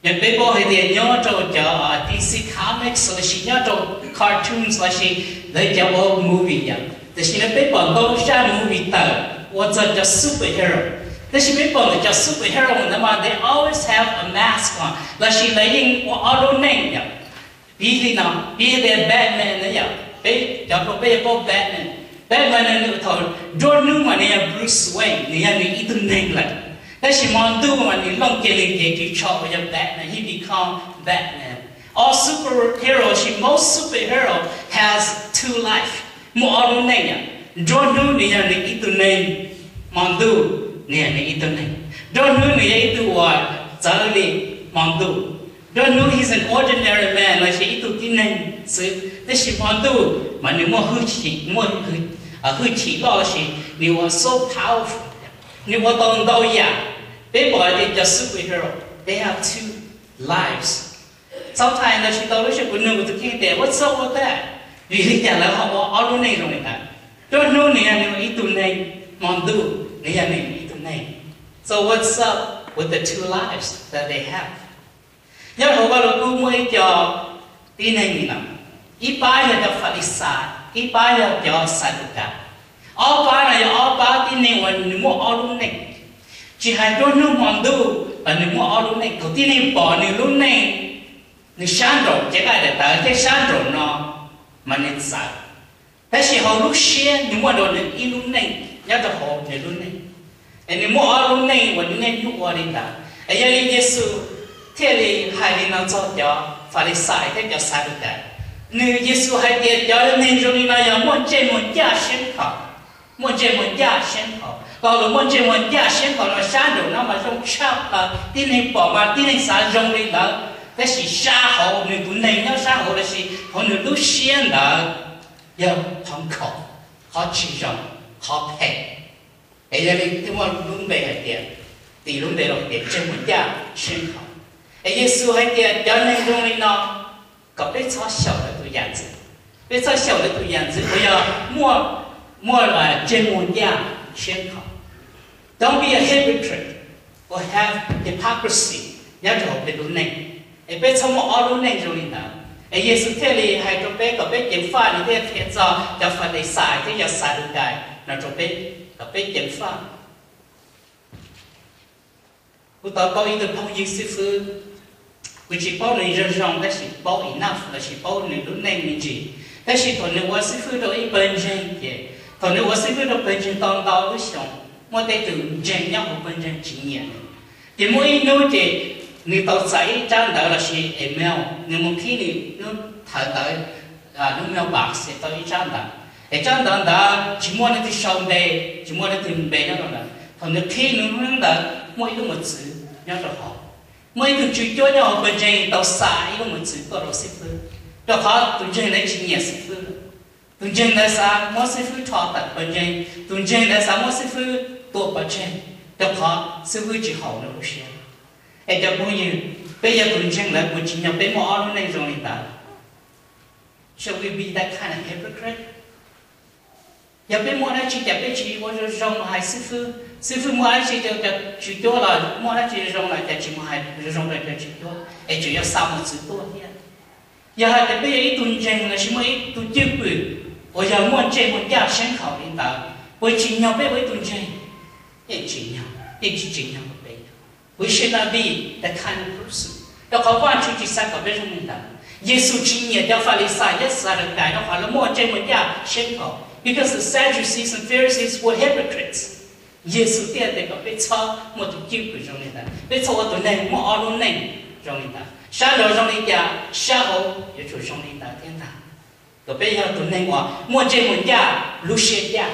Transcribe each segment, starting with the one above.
Yog peb paub hais tias nyob rau cov D C Comics los sis nyob rau cartoons los sis lawv cov ua movie yom, tam sim no peb pom ntau zaj movie tawm ua txog cov superhero. Tab sis peb pom ntawm cov superhero ntawd mas they always have a mask on, los sis lawv yeej ua ob lub neej yom. Piv li no, piv tias Batman na yom, peb cov hluas peb yuav paub Batman. Batman nws thaum nruab hnub mas nws yog Bruce Wayne, nws yog nws ib tug neeg lawm, tab sis hmo ntuj mas nws looj kiag nws cev ris tsho uas yog Batman, he become Batman. All superhero, sis most superhero has two life, muaj ob lub neej yom. Nruab hnub nws yog nws ib tug neeg, hmo ntuj nws yog nws ib tug neeg. Nruab hnub nws yog ib tug uas txawv li hmo ntuj. Nruab hnub he's an ordinary man, los sis ib tug tib neeg xwb, tab sis hmo ntuj mas nws muaj hwj chim, muaj hwj chim loj, los sis nws ua so powerful, nws ua tau ntau yam. Peb pom hais tias cov superhero, they have two lives. Sometimes ntawd tsis tau lub sij hawm kuv nug kuv tus kheej tias what's up with that, vim li cas lawv ho ua ob lub neej zoo li ntawd. Nruab hnub nws yog nws ib tug neeg, hmo ntuj nws yog nws ib tug neeg. So what's up with the two lives that they have? Nyob hauv Vaj Lug Kub muaj ib co tib neeg li no, ib pab yog cov Falixais, ib pab yog cov Xadukas. Ob pab no yog ob pab tib neeg uas nws muaj ob lub neej. Tsis hais nruab hnub hmo ntuj los nws muaj ob lub neej. Thaum tib neeg pom nws lub neej, nws sab nraum cev nqaij daim tawv thiab sab nraum no mas nws txawv. Tab sis hauv lub siab nws muaj dua nws ib lub neej nyob rau hauv nws lub neej. Es nws muaj ob lub neej uas nws niaj hnub ua li ntawd. Es yog li Yexus thiaj li hais li no txog cov Falixais thiab cov Xadukas. Nws, Yexus hais tias cov neeg zoo li no yog muaj ntsej muag ncaj siab nkhaus. Muaj ntsej muag ncaj siab nkhaus. Lo lus muaj ntsej muag ncaj siab nkhaus no sab nraum no mas zoo tshaj plaws, tib neeg pom mas tib neeg xav zoo li ntawd, tab sis sab hauv nws tus neeg nyob sab hauv los sis hauv nws lub siab ntawd yog qhov nkhaus, qhov tsis zoo, qhov phem. Es yog li thiaj muaj lub npe hais tias, tis lub npe los tias ntsej muag ncaj siab nkhaus. Es Yexus hais tias cov neeg zoo li no kom peb txhob xyaum lawv tus yam ntxwv, peb txhob xyaum lawv tus yam ntxwv uas yog muaj, muaj ntsej muag ncaj siab nkhaus. Don't be a hypocrite or have hypocrisy nyob rau hauv peb lub neej. Es peb txhob muaj ob lub neej zoo li ntawd. Es Yexus thiaj li hais rau peb kom peb ceev faj, nws thiaj qhia txog cov Falixais thiab cov Xadukais no rau peb kom peb ceev faj. Kuv tau paub ib tug phooj ywg xib fwb, kuv tsis paub nws zoo zoo tab sis paub enough los sis paub nws lub neej me ntsis. Tab sis thaum nws ua xib fwb rau ib pawg ntseeg ces, thaum nws ua xib fwb rau pawg ntseeg tau ntau lub xyoo, muaj tej tus ntseeg nyob hauv pawg ntseeg tsis nyiam nws. Ces muaj ib hnub ces nws tau txais ib tsab ntawv los sis email, nws mus qhib nws lub thawv ntawv, lub mailbox es tau ib tsab ntawv. Es tsab ntawv ntawd tsis muaj leej twg sau npe, tsis muaj leej twg npe nyob rau ntawd. Thaum nws qhib nws lub ntawv muaj ib lub mos txwv nyob rau hauv. Muaj ib tug tswv cuab nyob hauv pawg ntseeg tau xa ib lub mos txwv tuaj rau xib fwb, rau qhov tus ntseeg ntawd tsis nyiam xib fwb. Tus ntseeg ntawd xav muab xib fwb rho tawm pawg ntseeg, tus ntseeg ntawd xav muab xib fwb tua pov tseg, rau qhov xib fwb tsis haum nws lub siab. Es cov phooj ywg, peb yog tus ntseeg lawm puas tsim nyog peb muaj ob lub neej zoo li ntawd? Should we be that kind of hypocrite? Yog peb muaj dab tsi cas peb tsis ua zoo zoo mus hais xib fwb? Xib fwb muaj dab tsi rau cov tswv cuab los muaj dab tsi zoo los cas tsis mus hais zoo zoo rau cov tswv cuab, es tseem yuav xa mos txwv tuaj thiab? Yog hais tias peb yog ib tug ntseeg los sis muaj ib tug cwj pwm uas yog muaj ntsej muag ncaj siab nkhaus li ntawd, puas tsim nyog peb ua ib tug ntseeg? Yeej tsis tsim nyog, yeej tsis tsim nyog rau peb. We should not be that kind of person, rau qhov Vajtswv tsis xav kom peb zoo li ntawd. Yexus tsis nyiam cov Falixais thiab Xadukais rau qhov lawv muaj ntsej muag ncaj siab nkhaus, because the Sadducees and Pharisees were hypocrites. Yexus thiaj tias kom peb txhob muaj tus cwj pwm zoo li ntawd, peb txhob ua tus neeg muaj ob lub neej zoo li ntawd. Sab nraud zoo li cas, sab hauv yuav tsum zoo li ntawd thiab ntag. Kom peb yog tus neeg uas muaj ntsej muag ncaj, lub siab ncaj,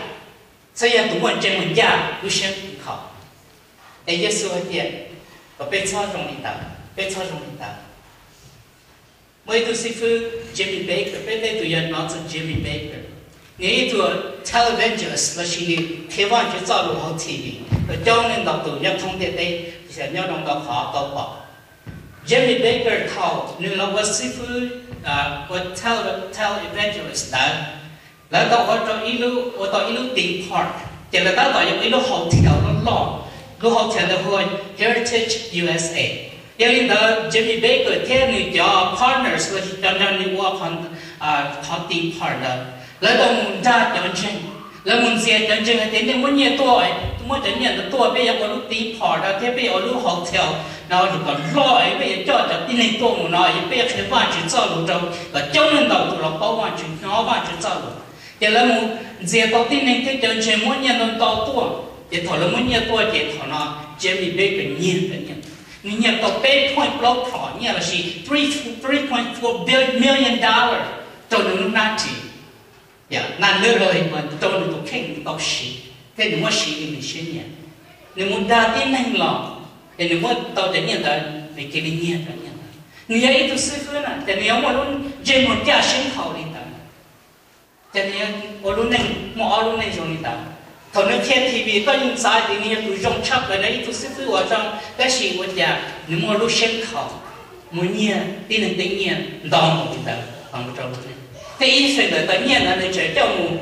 txhob yog tus muaj ntsej muag ncaj, lub siab nkhaus. Es Yexus hais tias kom peb txhob zoo li ntawd, peb txhob zoo li ntawd. Muaj ib tug xib fwb Jimmy Bakker, peb tej tus yog hnov txog Jimmy Bakker. Nws ib tug televangelist los sis nws qhia Vajtswv txoj lus hauv T V rau coob leej ntau tus nyob thoob ntiaj teb, nyob rau ntau qhov tau pom. Jimmy Bakker thaum nws los ua xib fwb, ua tele, televangelist ntawd, lawv tau ua rau ib lub, ua tau ib lub theme park, ces lawv tab tom yuav ua ib lub hotel loj loj, lub hotel ntawd hu ua Heritage U S A. Yog li ntawd Jamie Baker thiab nws cov partners los sis cov nrog nws ua qhov, qhov team part ntawd, lawv tau mus nrog cov ntseeg, lawv mus ntxias cov ntseeg hais tias nej muab nyiaj tuaj, muab cov nyiaj ntawd tuaj, peb yuav ua lub team part no thiab peb yuav ua lub hotel no kom loj, peb yuav coj cov tib neeg tuaj mus no, peb yuav qhia Vajtswv txoj lus rau kom coob leej ntau tus los paub Vajtswv, hnov Vajtswv txoj lus. Ces lawv mus ntxias tau tib neeg thiab cov ntseeg muab nyiaj ntau ntau tuaj, ces thaum lawv muab nyiaj tuaj ces thaum no Jamie Baker nyiag cov nyiaj, nws nyiag tau peb point plaub phom nyiaj los sis three point four billion million dollar rau nws lub hnab ris. Yog naj lwb rau, rau nws tus kheej tau siv thiab nws muab siv li nws siab nyiam. Nws mus dag tib neeg los, ces nws muab tau cov nyiaj ntawd nws cia li nyiag cov nyiaj ntawd. Nws yog ib tug xib fwb na, ces nws yuav muaj lub ntsej muag ncaj siab nkhaus li ntawd. Ces nws ua lub neej, muaj ob lub neej zoo li ntawd. Thaum nws qhia T V koj yeej xav tias nws yog tus zoo tshaj plaws, nws ib tug xib fwb uas zoo, tab sis ua cas nws muaj lub siab nkhaus, mus nyiag tib neeg tej nyiaj ntau npaum li ntawd los rau lub neej. Tej ib feem ntawm tau nyiaj ntawd nws tseem coj mus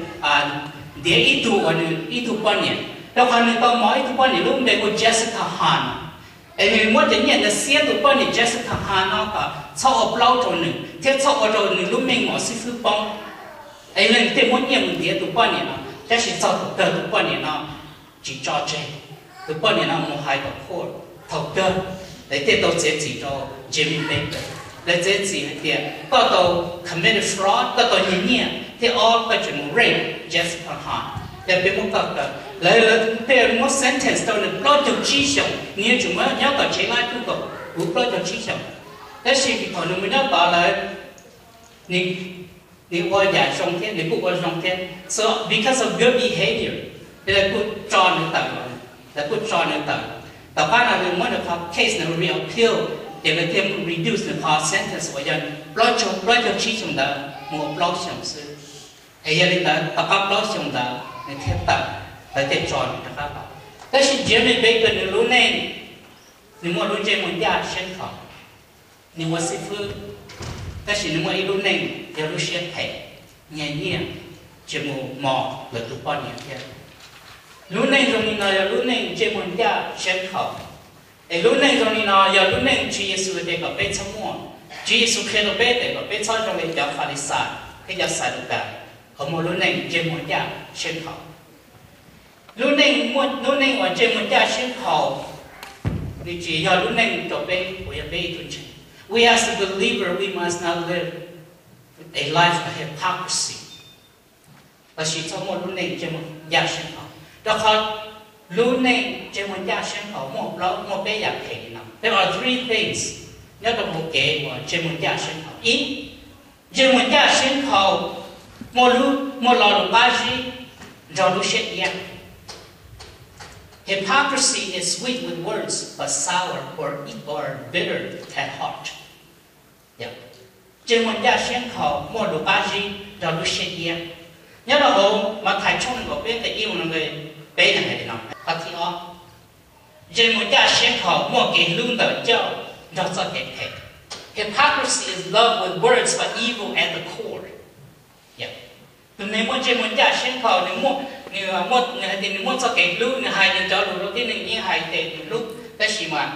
ntiav ib tug uas nws ib tug poj niam, rau qhov nws tau mos ib tug poj niam lub npe hu Jessica Hahn. Es nws muab cov nyiaj ntawd xiab tus poj niam Jessica Hahn no kom txhob ua plaub rau nws thiab txhob ua rau nws lub meej mom xib fwb poob. Es leej thiaj muab nyiaj mus ntiav tus poj niam no, tab sis txog thaum kawg tus poj niam no tsis tso tseg. Tus poj niam no mus hais tom court, thaum kawg lawv thiaj tau txiav txim rau Jamie Baker. Lawv txiav txim hais tias koj tau commit fraud, koj tau nyiag nyiaj, thiab ob koj tseem mus rape Jessica Hahn, ces peb muab koj kaw. Lawv, lawv thiaj muab sentence rau nws plaub caug tsib xyoos, nws yuav tsum mus nyob tom tsev lab kub kaum kuv plaub caug tsib xyoos. Tab sis thaum nws mus nyob tod lawv, nws, nws ua yam zoo thiab nws kuj ua zoo thiab, so because of good behavior, ces lawv kuj tso nws tawm, lawv kuj tso nws tawm. Tom qab no nws muab nws qhov case nws reappeal, ces lawv thiaj reduce nws qhov sentence uas yog plaub caug, plaub caug tsib xyoos ntawd mus ua plaub xyoos xwb. Es yog li ntawd tom qab plaub xyoos ntawd nws thiaj tawm, lawv thiaj tso nws rov qab los. Tab sis Jamie Baker nws lub neej, nws muaj lub ntsej muag ncaj siab nkhaus. Nws ua xib fwb, tab sis nws muaj ib lub neej yog lub siab phem, nyiag nyiaj, tsis mus mos lawv tus poj niam thiab. Lub neej zoo li no yog lub neej ntsej muag ncaj siab nkhaus. Es lub neej zoo li no yog lub neej Tswv Yexus hais tias kom peb txhob muaj. Tswv Yexus qhia rau peb tias kom peb txhob zoo li cov Falixais thiab cov Xadukas uas muaj lub neej ntsej muag ncaj siab nkhaus. Lub neej, lub neej uas ntsej muag ncaj siab nkhaus, nws tsis yog lub neej rau peb uas yog peb ib tug ntseeg. We as a believer, we must not live a life of hypocrisy. Lossis txhob muaj lub neej ntsej muag ncaj siab nkhaus, rau qhov lub neej ntsej muag ncaj siab nkhaus muaj plaub, muaj peb yam phem li no. There are three things nyob rau hauv kev uas ntsej muag ncaj siab nkhaus. Ib, ntsej muag ncaj siab nkhaus muaj lub, muaj lo lus qab zib nrog lub siab iab. Hypocrisy is sweet with words but sour or, or bitter at heart. Ntsej muag ncaj siab nkhaus muaj lus qab zib nrog lub siab iab. Nyob rau hauv Mathais tshooj nees nkaum peb nqe ib mus rau nqe peb hais li no, qhov thib ob, ntsej muag ncaj siab nkhaus muaj kev hlub ntawm ncauj nrog txoj kev phem. Hypocrisy is love with words but evil at the core. Tus neeg muaj ntsej muag ncaj siab nkhaus, nws muaj, nws muaj, nws hais tias nws muaj txoj kev hlub, nws hais nws cov lus rau tib neeg yeej hais tias nws hlub, tab sis mas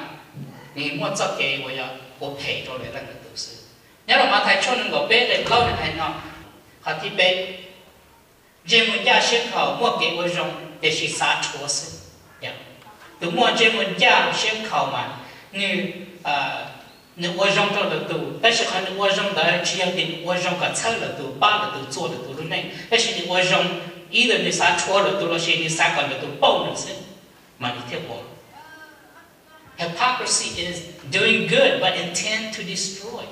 nws muaj txoj kev uas yog ua phem rau lwm leej lwm tus xwb. Nyob rau Mathais tshooj nees nkaum peb nqe plaub nws hais no, qhov thib peb, ntsej muag ncaj siab nkhaus muaj kev ua zoo tiam sis xav rhuav xwb. Tus muaj ntsej muag ncaj siab nkhaus mas nws, nws ua zoo rau lwm tus, tab sis qhov nws ua zoo ntawd tsis yog tias nws ua zoo kom txhawb lwm tus, pab lwm tus, txuag lwm tus lub neej, tab sis nws ua zoo either nws xav rhuav lwm tus lossis nws xav kom lwm tus pauj nws xwb mas nws thiaj ua. Hypocrisy is doing good but intend to destroy.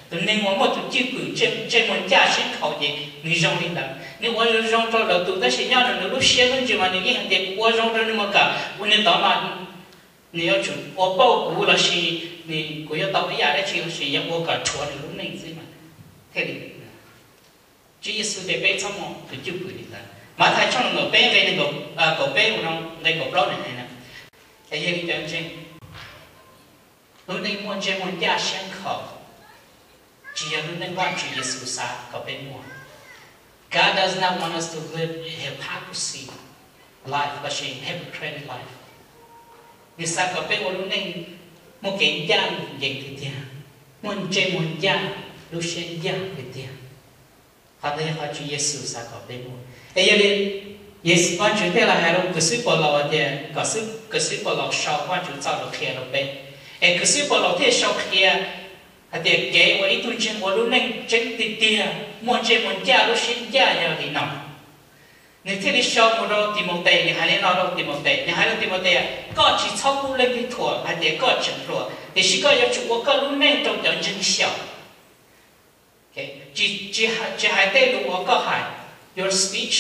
Tus neeg uas muaj tus cwj pwm ntsej muag ncaj siab nkhaus ces nws zoo li ntawd, nws ua zoo zoo rau lwm tus tab sis nyob rau nws lub siab lub ntsws mas nws yeej hais tias kuv ua zoo rau nws mus kom ua nws tod mas nws yuav tsum ua pauj kuv lossis kuv yuav tau ib yam dab tsi lossis yuav ua kom rhuav nws lub neej xwb mas thiaj li. Tswv Yexus tias peb txhob muaj tus cwj pwm li ntawd. Mathais tshooj nees nkaum peb nqe nees nkaum peb mus rau nqe kaum plaub nws hais no, es yog li cov ntseeg, lub neej muaj ntsej muag ncaj siab nkhaus tsis yog lub neej Vajtswv Yexus xav kom peb muaj. God does not want us to live a hypocrisy life lossis hypocrite life. Nws xav kom peb ua lub neej muaj kev ncaj ncees tiag tiag, muaj ntsej muag ncaj, lub siab ncaj tiag tiag. Qhov ntawd yog qhov Tswv Yexus xav kom peb muaj. Es yog li Yexus, Vajtswv thiaj los hais rau kws xib Paulus hais tias kom xib, kws xib Paulus sau Vajtswv txoj lus qhia rau peb. Es kws xib Paulus thiaj sau qhia hais tias kev ua ib tug ntseeg ua lub neej tseeb tiag tiag, muaj ntsej muag ncaj lub siab ncaj yog li no. Nws thiaj li sau mus rau Timautes, nws hais li no rau Timautes, nws hais rau Timautes, koj tsis txhob pub leej twg thuam hais tias koj tseem hluas, tiam sis koj yuav tsum ua koj lub neej rau cov ntseeg xyaum. Tsis, tsis hais tej lus uas koj hais, your speech,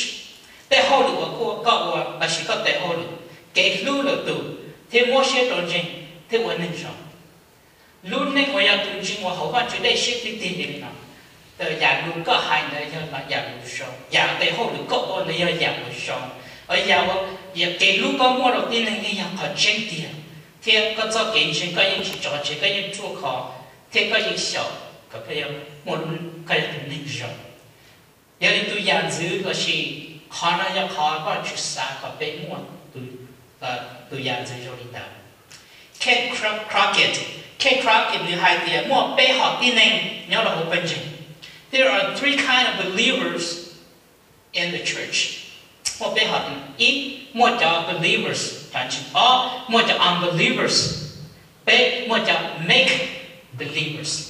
tej hauj lwm uas koj ua lossis koj tes hauj lwm, kev hlub lwm tus thiab muab siab rau ntseeg thiab ua neeg zoo. Lub neej uas yog tus ntseeg uas haum Vajtswv dej siab tiag tiag yog li no. Yam lus koj hais ntawd yog yam lus zoo, yam tes hauj lwm koj ua ntawd yog yam lus zoo, yam, yam kev hlub koj muaj rau tib neeg yeej yog qhov tseeb tiag, thiab koj txoj kev ntseeg koj yeej tsis tso tseg, koj yeej ruaj khov, thiab koj yeej xyaum kom koj yog tus neeg zoo. Yog li tus yam ntxwv lossis qhov no yog qhov Vajtswv xav kom peb muaj tus yam ntxwv zoo li ntawd. Kent Crockett, Kent Crockett nws hais tias muaj peb hom tib neeg nyob rau hauv pawg ntseeg. There are three kind of believers in the church. Muaj peb hom tib neeg. Ib, muaj cov believers, cov ntseeg. Ob, muaj cov unbelievers. Peb, muaj cov make believers.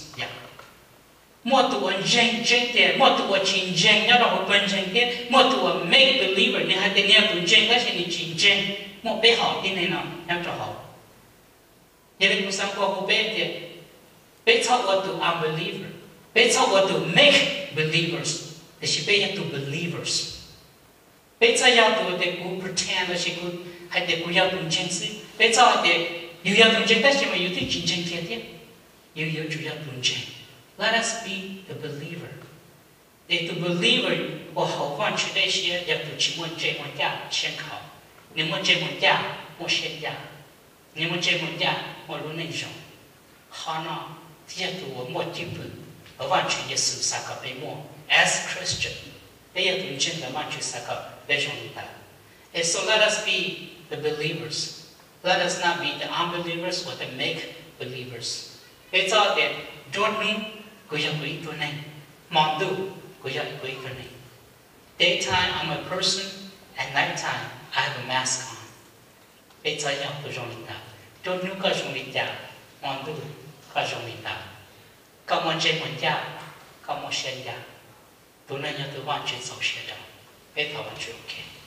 Muaj tus uas ntseeg tseeb tiag, muaj tus uas tsis ntseeg nyob rau hauv pawg ntseeg thiab muaj tus uas make believer, nws hais tias nws yog tus ntseeg tab sis nws tsis ntseeg. Muaj peb hom tib neeg no nyob rau hauv. Yog li kuv xav nqua hu peb tias peb txhob ua tus unbeliever, peb txhob ua tus make believers, tiam sis peb yog tus believers. Peb txhob yog tus tias kuv pretend lossis kuv hais tias kuv yog tus ntseeg xwb. Peb txhob hais tias yus yog tus ntseeg tab sis mas yus twb tsis ntseeg kiag thiab. Yus yuav tsum yog tus ntseeg. Let us be the believer. Es tus believer uas haum Vajtswv dej siab yog tus tsis muaj ntsej muag ncaj siab nkhaus, nws muaj ntsej muag ncaj, muaj siab ncaj, nws muaj ntsej muag ncaj, muaj lub neej zoo. Qhov no thiaj yog tus uas muaj cwj pwm uas Vajtswv Yexus xav kom peb muaj as Christian. Peb yog tus ntseeg uas Vajtswv xav kom peb zoo li ntawd. And so let us be the believers. Let us not be the unbelievers or the make believers. Peb txhob tias nruab hnub kuv yog kuv ib tug neeg, hmo ntuj kuv yog kuv ib tug neeg. Daytime I'm a person, at night time I have a mask on. Peb txhob yog tus zoo li ntawd. Nruab hnub koj zoo li cas, hmo ntuj koj zoo li ntawd. Koj muaj ntsej muag ncaj, koj muaj siab ncaj. Tus neeg yog tus Vajtswv txaus siab rau. Peb thov Vajtswv.